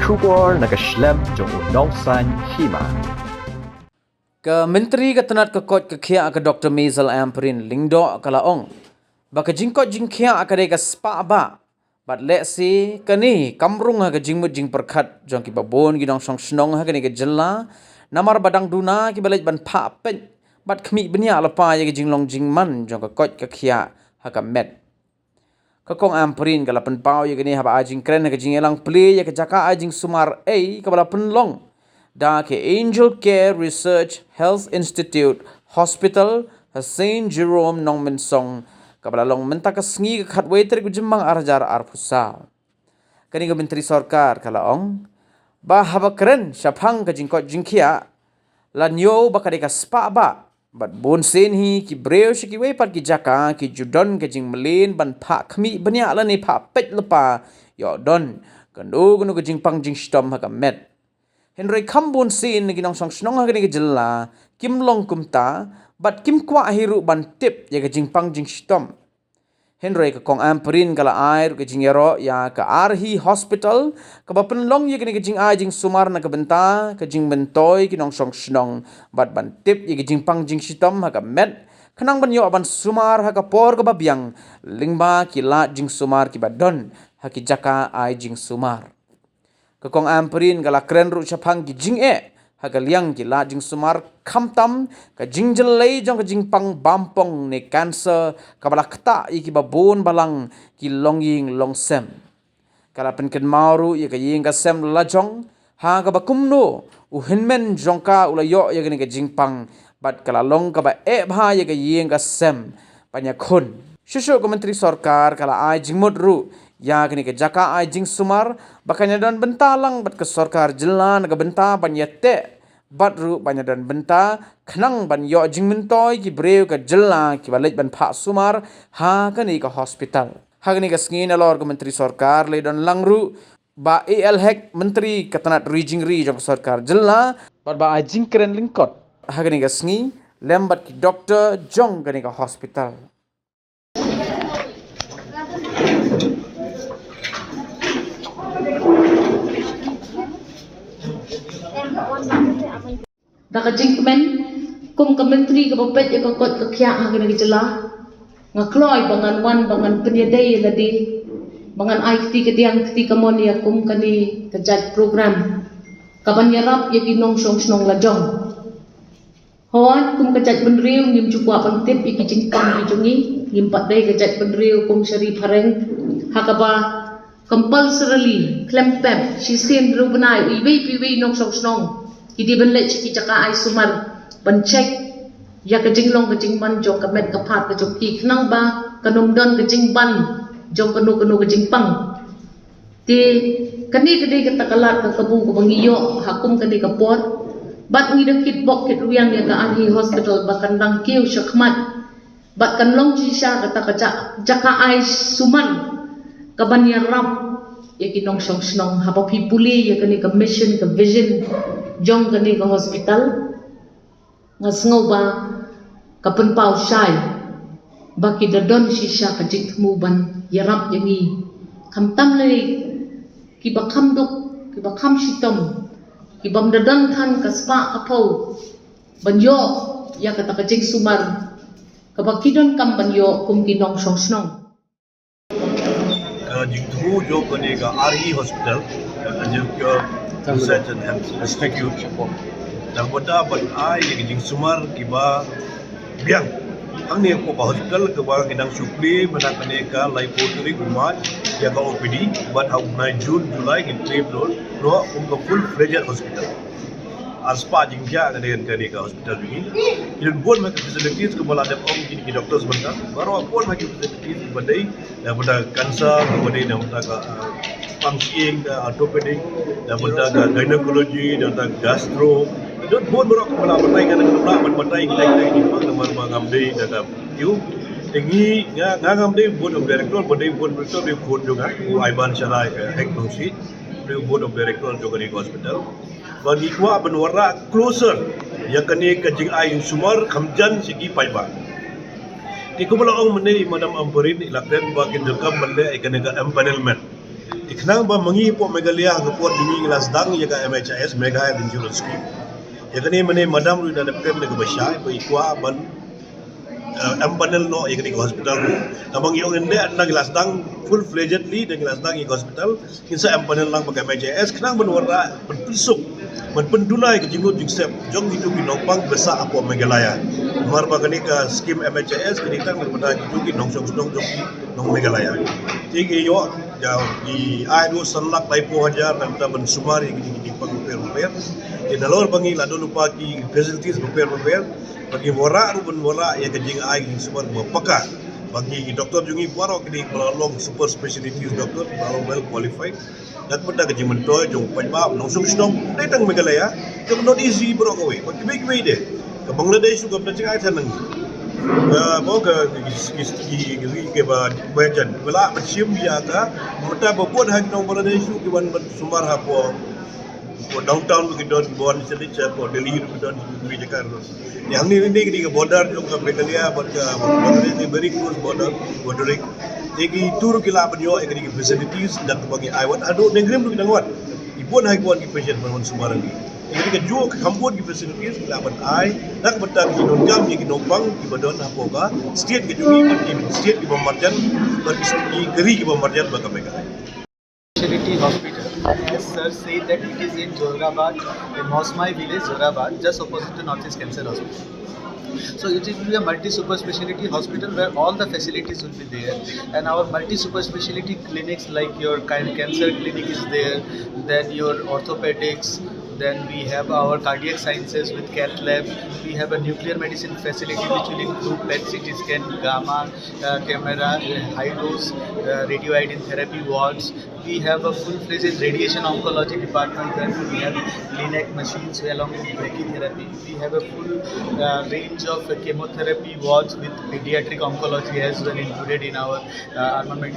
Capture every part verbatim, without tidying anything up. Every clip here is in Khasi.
Khubor na ka shlem jong u nongsan hima. Ka Myntri ka tnat ka koit ka khiah ka Dr Maisel Ampareen Lyngdoh ka la ong ba ka jingkoit jingkhiah ka dei ka spah bah. Bad lehse kane kam rung ha ka jingmut jingpyrkhat jong kiba bun ki nongshong shnong ha kane ka jylla, namar ba dang duna kiba leit ban phah peit bad khmih bniah lypa ïa ka jinglong jingman jong ka koit ka khiah ha ka met. Ka Kong Ampareen ka la pynpaw ïa kane haba ai jingkren ha ka jingïalang plie ïa ka jaka ai jingsumar ei kaba la pynlong da ka Angel Care Research Health Institute Hospital ha Saint Jerome Nongmensong, kaba la long mynta ka sngi ka khatwei tarik u Jymmang ar hajar arphew saw. Kane ka Myntri Sorkar ka la ong ba haba kren shaphang ka jingkoit jingkhiah, la ñiew ba ka dei ka spah bah. Bad bun sien hi ki briew sha kiwei pat ki jaka ki ju don ka jingmlien ban phah khmih bniah lane phah peit lypa ïoh don kano kano ka jingpang jingshitom ha ka met. Hynrei kham bun sien na ki nongshong shnong ha kane ka jylla kim long kumta bad kim kwah hi ruh ban tip ïa ka jingpang jingshitom. Hynrei ka Kong Ampareen ka la ai ruh ka jingïaroh ïa ka Arhi Hospital kaba pynlong ïa kane ka jingai jingsumar na ka bynta ka jingmyntoi ki nongshong shnong bad ban tip ïa ka jingpang jingshitom ha ka met, khnang ban ïoh ban sumar ha ka por kaba biang lyngba ki lad jingsumar kiba don ha ki jaka ai jingsumar. Ka Kong Ampareen ka la kren ruh shaphang ki jingeh ha ka liang ki lad jingsumar, khamtam ka jingjyllei jong ka jingpang bampong ne cancer kaba la ktah ïa kiba bun balang ki longïing longsem. Ka la pynkynmaw ruh ïa ka ïing ka sem la jong ha kaba kumno u hynmen jong ka u la ïoh ïa kane ka jingpang bad ka la long kaba eh bha ïa ka ïing ka sem ban ïakhun. Shuh shuh ka Myntri Sorkar ka la ai jingmut ruh ïa kane ka jaka ai jingsumar ba kan ïadon bynta lang bad ka sorkar jylla na ka bynta ban ïateh bad ruh ban ïadon bynta khnang ban ïoh jingmyntoi ki briew ka jylla kiba leit ban phah sumar ha kane ka hospital. Ha kane ka sngi nalor ka Myntri Sorkar la ïadon lang ruh Bah A L Hek, Myntri ka tnat ri jingri jong ka sorkar jylla, bad ba ai jingkren lyngkot ha kane ka sngi lem bad ki doktor jong kane ka hospital. Da ka jingkmen kum ka Myntri kaba peit ïa ka koit ka khiah ha kane ka jylla, nga kloi ba ngan wan ba ngan pynïadei ïa lade, ba ngan ai kti kadiang kti kamon ïa kum kane ka jait program kaban ïarap ïa ki nongshong shnong la jong. Hooid, kum ka jaitbynriew ngim ju kwah ban tip ïa ki jingpang ki jong ngi, ngim pat dei ka jaitbynriew kum sha Ri Phareng ha kaba compulsorily khlem pep shisien hynriew bnai iwei pa iwei i nongshong shnong ki dei ban leit sha ki jaka ai sumar ban check ïa ka jinglong ka jingman jong ka met ka phad ka jong ki khnang ba kan ym don ka jingban jong kano kano ka jingpang. Te kane ka dei kata ka lad ka kabu kaba ngi ïoh ha kum kane ka por. Bad ngi da kit bok kit rwiang ïa ka Arhi Hospital ba kan dang kiew shakhmat bad kan long shisha kata ka ja-, jaka ai sumar kaban ïarap ïa ki nongshong shnong. Haba phi pule ïa kane ka mission, ka vision jong kane ka hospital, nga sngew ba ka pynpaw shai ba ki da don shisha ka jingthmu ban ïarap ïa ngi, khamtam lei kiba kham duk, kiba kham shitom, kibym da don than ka spah ka phew ban ïoh ïa kata ka jingsumar kaba ki donkam ban ïoh kum ki nongshong shnong. Ka jingthmu jong kane ka Arhi Hospital, ka Angel Care Research and Health Institute, dang bynta ban ai ïa ka jingsumar kiba biang. Hangne ka hospital kaba ngi dang shu plie mynta kane ka laiphew tarik u March ïa ka O P D, bad ha u bnai June, July ngin plie noh kum ka full fledged hospital. Arspah jingkhia ka dei kane ka hospital jong ngi. Ki don bun ma ki facilities kumba la dep ong ki, ki doctors mynta. Baroh bun ma ki facilities kiba dei, na bynta cancer, kiba dei na bynta ka, ah, pang sieng, ka orthopedic, na bynta ka gynecology, na bynta ka gastro. Ki don bun baroh kumba la batai ka, na bynta ban batai kita kita ki pang namar ba ngam dei na ka. Ïa u, te ngi nga, nga ngam dei board of director, ba dei board of director dei khun jong nga, u Aiban Sharai, eh, Hek Nongsi, dei board of director jong kane ka hospital. Ba ngi kwah ban wanrah closer ïa kane ka jingai jingsumar kham jan sha ki paidbah. Te kumba la ong mynne i Madam Ampareen, i la kren ba kin donkam ban leh ïa kane ka empanelment. Khnang ba mynta hapoh Meghalaya ha ka por jong ngi ngi la sdang ïa ka M H I S, Meghalaya Health Insurance Scheme. Ïa kane mynne madam ruh i dang dep kren da kaba shai ba i kwah ban uh, empanel noh ïa kane ka hospital ruh. Namar ngi ong ynda ngi la sdang full fledgedly, ngi la sdang ïa ka hospital, ngin sa empanel lang bad ka M H I S khnang ban wanrah, ban pynsuk, ban pynduna ïa ka jingmut jingsep jong kito ki nongpang ba sah hapoh Meghalaya. Namar ba kane ka skim M H I S kane tang nalor ba kito ki nongshong shnong jong ki nong Meghalaya. Te ngi ïoh ïa ki ai haduh san lak laiphew hajar na ka bynta ban sumar ïa ki jingpang bapher bapher. Te nalor ba ngi la don lypa ki facilities bapher bapher, ba ngi wanrah ruh ban wanrah ïa ka jingai ka jingsumar ba paka. Ba ngi ki doktor jong ngi baroh ki dei ba la long super specialties doctor, ba la long well qualified. Na ka bynta ka jingmyntoi jong u paidbah, u nongshong shnong, dei tang Meghalaya, jong North East baroh kawei, bad kiwei kiwei de. Ka Bangladesh ruh ka bynta jngai than ngi. Ka ba ka ki ki ki ki ki ba ba jan ba la ban shim ïa ka, mynta ba bun ha ki nong Bangladesh ruh ki wan ban sumar hapoh, hapoh downtown ruh ki don, ba wan sha Delhi, hapoh Delhi ruh ki don, ki jaka ruh. Ïa hangne, hangne ki dei ka border jong ka Meghalaya bad ka Bangladesh, very close border, bordering. Te kito ruh ki lah ban ïoh ïa kine ki facilities da kaba ngi ai wat haduh nongrim ruh ki dang wan. Ki bun ha ki bun ki patient ban wan sumar hangne. Te kane kajuh ka kham bun ki facilities ki lah ban ai na ka bynta ki nongkam ïa ki nongpang kiba don hapoh ka state ka jong ngi bad ki state kiba marjan bad ki state ki ri kiba marjan bad ka Meghalaya. Speciality Hospital. As sir said that it is in Jorabad, in Mosmai village, Jorabad, just opposite to North East Cancer Hospital. So it will be a multi-super speciality hospital where all the facilities will be there, and our multi-super speciality clinics like your can- cancer clinic is there, then your orthopedics, then we have our cardiac sciences with cath lab, we have a nuclear medicine facility which will include PET C T scan, gamma uh, camera, uh, high dose uh, radioiodine therapy wards. We have a full-fledged radiation oncology department where we have LINAC machines along with brachytherapy. We have a full uh, range of chemotherapy wards with pediatric oncology as well included in our uh, armament.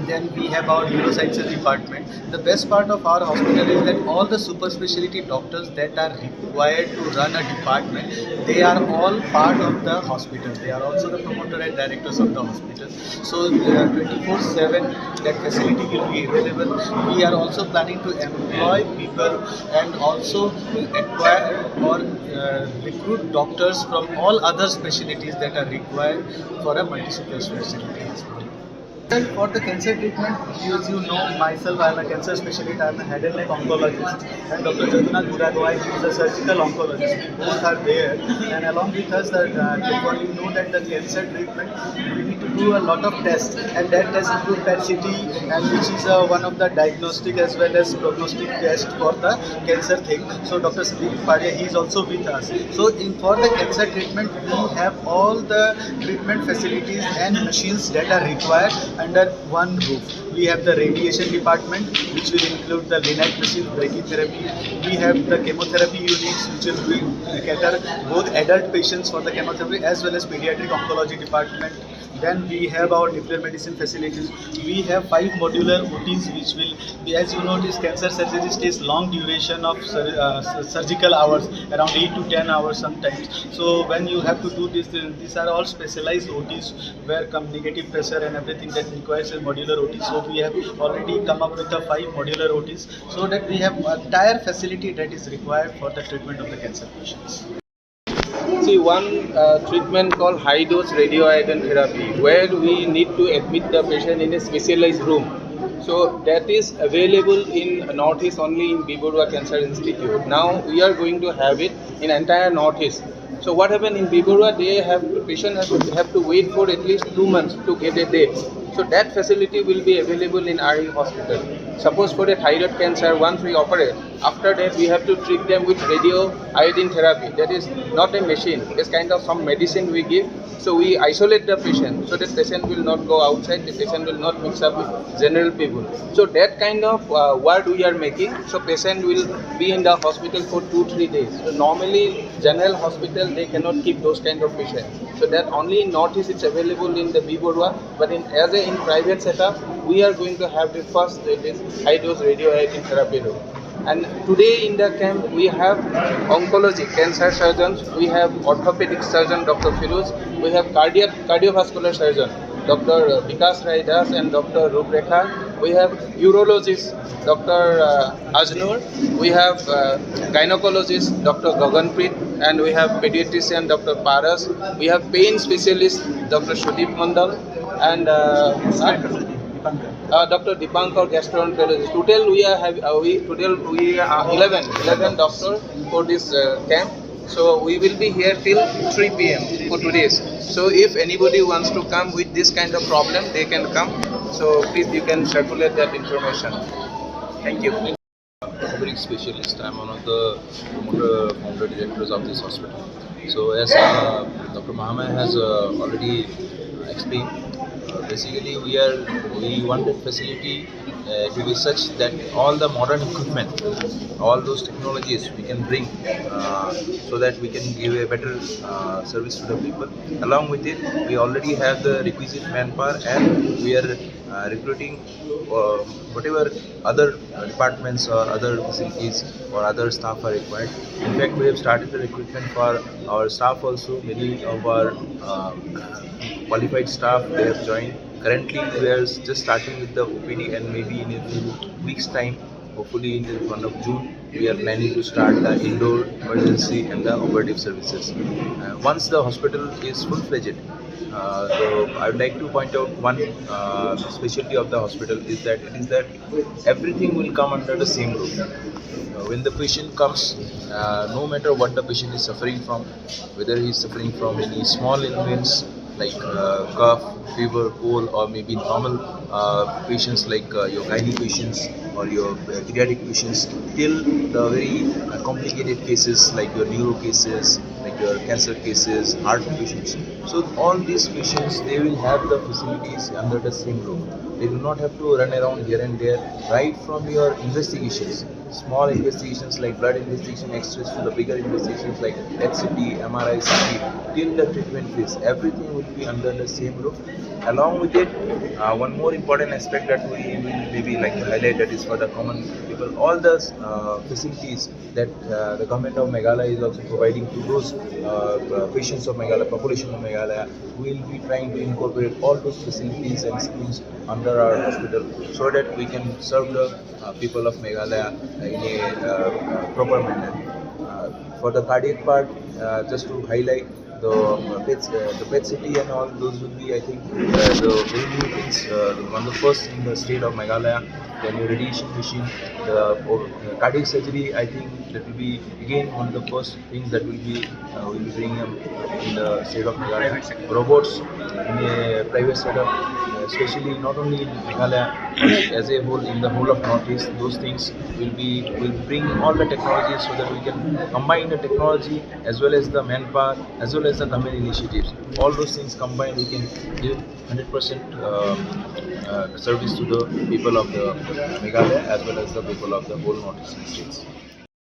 Then we have our neurosciences department. The best part of our hospital is that all the super specialty doctors that are required to run a department, they are all part of the hospital. They are also the promoter and directors of the hospital. So uh, twenty-four seven that facility will be available. We are also planning to employ people and also acquire or uh, recruit doctors from all other specialties that are required for a multi-super specialty hospital. And for the cancer treatment, as you know, myself, I am a cancer specialist, I am a head and neck oncologist, and Doctor Jaduna Guragwai, who is a surgical oncologist. We both are there, and along with us, the, uh, for you know that the cancer treatment, we need to do a lot of tests, and that test include PET C T, and which is uh, one of the diagnostic as well as prognostic test for the cancer thing. So Doctor Sandeep Padia, he is also with us. So in for the cancer treatment, we have all the treatment facilities and machines that are required under one roof. We have the radiation department, which will include the LINAC machine, brachytherapy. We have the chemotherapy units, which will be, uh, cater both adult patients for the chemotherapy as well as pediatric oncology department. Then we have our nuclear medicine facilities. We have five modular O Ts, which will be, as you know, this cancer surgery takes long duration of sur- uh, sur- surgical hours, around eight to ten hours sometimes. So when you have to do this, uh, these are all specialized O Ts where come negative pressure and everything that requires a modular O T. So we have already come up with the five modular O Ts so that we have entire facility that is required for the treatment of the cancer patients. See, one uh, treatment called high dose radioiodine therapy, where we need to admit the patient in a specialized room. So that is available in Northeast only in B Baruah Cancer Institute. Now we are going to have it in entire Northeast. So what happened in B Baruah? They have patient have to, have to wait for at least two months to get a date. So that facility will be available in our hospital. Suppose for a thyroid cancer, once we operate, after that we have to treat them with radio iodine therapy. That is not a machine. It's kind of some medicine we give. So we isolate the patient so that patient will not go outside. The patient will not mix up with general people. So that kind of uh, ward we are making. So patient will be in the hospital for two three days. So normally general hospital, they cannot keep those kind of patients. So that only in Northeast it's available in the B Baruah, but in as a in private setup, we are going to have the first, it is high dose radio iodine therapy room. And today in the camp we have oncology, cancer surgeons, we have orthopedic surgeon Doctor Firoz, we have cardiac cardiovascular surgeon Doctor Vikas Rai Das and Doctor Ruprekha, We have urologist Doctor uh, Ajnur. We have uh, gynecologist Doctor Gaganpreet, and we have pediatrician Doctor Paras. We have pain specialist Doctor Sudip Mandal, and uh, uh, Doctor Dipankar, gastroenterologist. Total we are have uh, we total we are eleven, eleven doctor for this uh, camp. So we will be here till three p m for today's. So if anybody wants to come with this kind of problem, they can come. So please, you can circulate that information. Thank you. Orthopedic specialist. I'm one of the promoter, founder directors of this hospital. So as uh, Doctor Mahamaya has uh, already explained, uh, basically we are we want that facility uh, to be such that all the modern equipment, all those technologies we can bring uh, so that we can give a better uh, service to the people. Along with it, we already have the requisite manpower and we are uh, recruiting uh, whatever other uh, departments or other facilities or other staff are required. In fact, we have started the recruitment for our staff also. Many of our uh, qualified staff, they have joined. Currently, we are just starting with the O P D, and maybe in a few weeks' time, hopefully in the month of June, we are planning to start the indoor emergency and the operative services. Uh, once the hospital is full-fledged, uh, so I would like to point out one uh, specialty of the hospital is that it is that everything will come under the same roof. Uh, when the patient comes, uh, no matter what the patient is suffering from, whether he is suffering from any small ailments like uh, cough, fever, cold, or maybe normal uh, patients like uh, your gynae patients or your uh, pediatric patients, till the very uh, complicated cases like your neuro cases, like your cancer cases, heart patients. So all these patients, they will have the facilities under the same roof. They do not have to run around here and there. Right from your investigations, small investigations like blood investigation, X-rays, to the bigger investigations like P E T, C T, M R I, C T, till the treatment phase, everything will be under the same roof. Along with it, uh, one more important aspect that we will maybe like to highlight, that is for the common people, all the uh, facilities that uh, the government of Meghalaya is also providing to those uh, uh, patients of Meghalaya, population of Meghalaya. We will be trying to incorporate all those facilities and schemes under our hospital so that we can serve the uh, people of Meghalaya in a uh, uh, proper manner. Uh, for the cardiac part, uh, just to highlight, the uh, PET, uh, the PET C T and all those will be, I think, uh, the very new things. Uh, one of the first in the state of Meghalaya, the new radiation machine, the uh, cardiac surgery. I think that will be again one of the first things that will be uh, will be bringing up in the state of Meghalaya. Robots in a private setup, uh, especially not only in Meghalaya but as a whole, in the whole of Northeast. Those things will be will bring all the technologies so that we can combine the technology as well as the manpower as well as the government initiatives. All those things combined, we can give hundred percent um, uh, service to the people of the Meghalaya as well as the people of the whole Northeastern states.